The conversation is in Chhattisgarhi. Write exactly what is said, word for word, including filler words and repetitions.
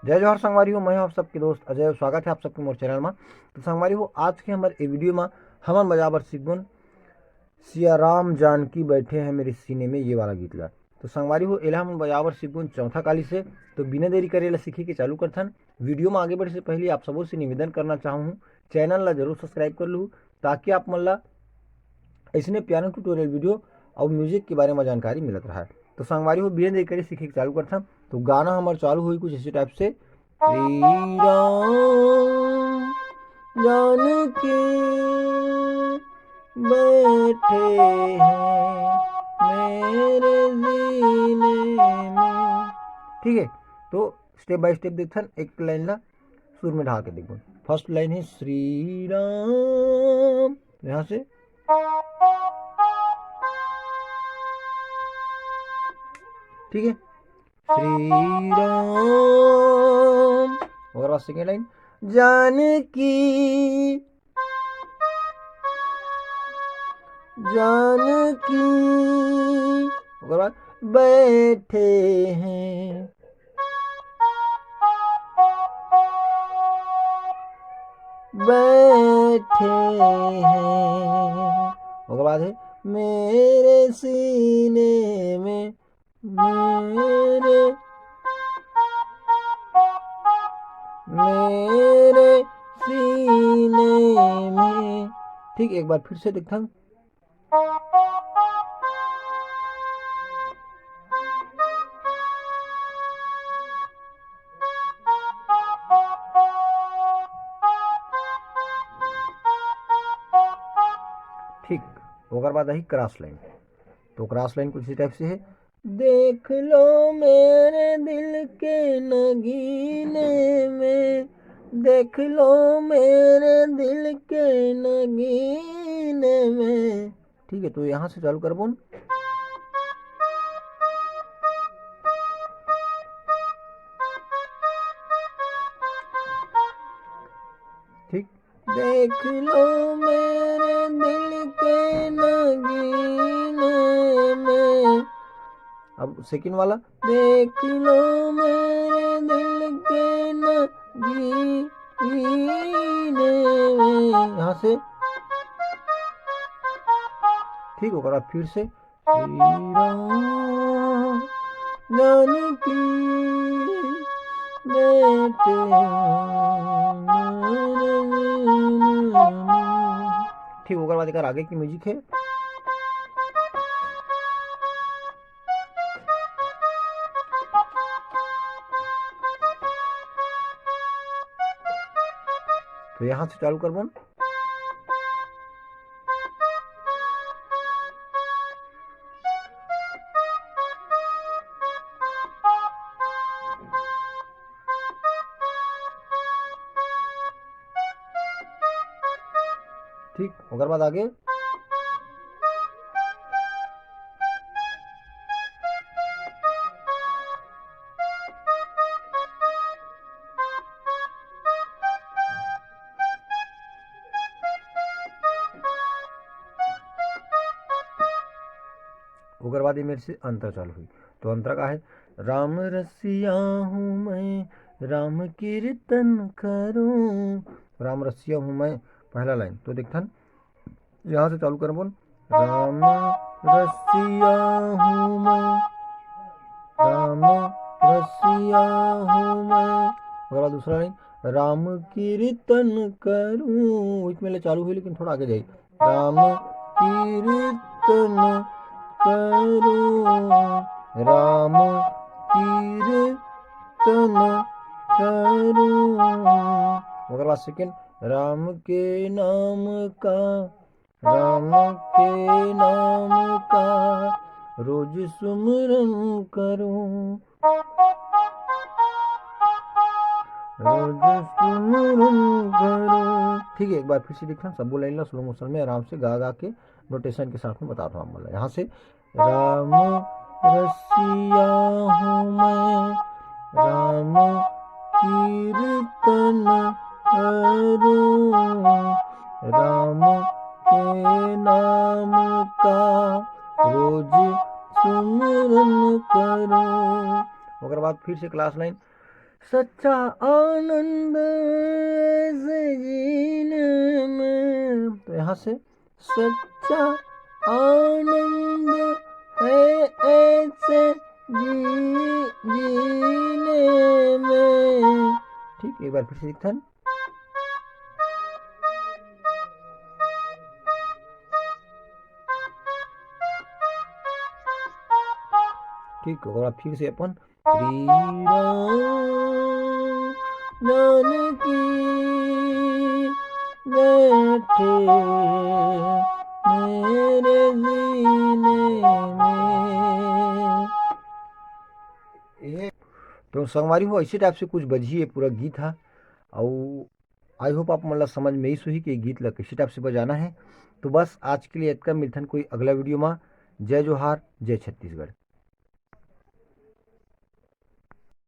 जय जोहार संगवारी हो, मैं हूं आप सबके दोस्त अजय। स्वागत है आप सबके मोर चैनल में। तो संगवारी हो, आज के हमर ए वीडियो में हमन बजाए बर सीखबोन सिया राम जानकी बैठे हैं मेरे सीने में, ये वाला गीत ला। तो संगवारी हो, एला हमन बजाए बर सीखबोन चौथा काली से। तो बिना देरी करे एला सीखे के चालू करथन। वीडियो में आगे बढ़े से पहले आप सबो से निवेदन करना चाहूँ, चैनल ला जरूर सब्सक्राइब कर लू, ताकि आप मन ला ऐसने पियानो ट्यूटोरियल वीडियो और म्यूजिक के बारे में जानकारी मिलत रहा। तो संगवारी हो, बिना देरी करे सीखे के चालू करथन। तो गाना हमर चालू होई कुछ इसी टाइप से, श्री राम जानकी बैठे हैं मेरे सीने में। ठीक है, तो स्टेप बाय स्टेप देखथन, एक लाइन ला सुर में ढाल के देखबो। फर्स्ट लाइन है श्री राम, यहाँ से, ठीक है, श्री राम। ओकर बाद सेकेंड लाइन, जानकी, जानकी। ओकर बाद बैठे हैं, बैठे हैं। ओकर बाद है मेरे सीने में, मेरे, मेरे सीने में। ठीक, एक बार फिर से देखथन। ठीक, ओकर बाद आही क्रॉस लाइन। तो क्रॉस लाइन कुछ इसी टाइप से है, देख लो मेरे दिल के नगीने में, देख लो मेरे दिल के नगीने में। ठीक है, तो यहाँ से चालू करबोन। ठीक, देख लो मेरे दिल के नगीने में। अब सेकंड वाला, देख लो मेरे दिल के नगीने में, यहाँ से। ठीक, ओकर बाद फिर से, श्री राम जानकी बैठे हैं। ठीक, ओकर बाद एकर आगे के म्यूजिक है। तो यहाँ से चालू करबोन। ठीक, ओकर बाद आगे। ओकर बाद ये मेरे से अंतरा चालू हुई। तो अंतरा का है, राम रसिया हूँ मैं, राम कीर्तन करूँ। राम रसिया हूँ मैं, पहला लाइन। तो देखथन, यहाँ से चालू करबोन, राम रसिया हूँ मैं, राम रसिया हूँ मैं। ओकर बाद दूसरा लाइन, राम कीर्तन करूँ, बीच में ले चालू हुई लेकिन थोड़ा आगे जाई। राम कीर्तन करूं, राम कीर्तन करूं। ओकर बाद सेकंड, राम के नाम का, राम के नाम का रोज सुमरन करूं। रोज सुमरन करो। ठीक है, एक बार फिर से देखथन, सबो लाइन ला स्लो मोशन में आराम से गा गा के नोटेशन के साथ में बताथंव आप मन ला। यहाँ से, राम रसिया हूँ मैं, राम कीर्तन करूँ, राम के नाम का रोज सुमरन करूँ। ओकर बाद फिर से क्लास लाइन, सच्चा आनंद ऐसे जीने में, तो यहाँ से सच्चा आनंद है ऐसे जी जीने में। ठीक, एक बार फिर से दिखथन। ठीक, ओकरा फिर से अपन श्री राम जानकी बैठे मेरे सीने में। तो संगवारी हो, ऐसे टाइप से कुछ बजही ये पूरा गीत हा। अउ I hope आप मन ला समझ में आइस होही कि ये गीत ला कैसे टाइप से बजाना है। तो बस आज के लिए इतना, मिलथन कोई अगला वीडियो में। जय जोहार, जय छत्तीसगढ़।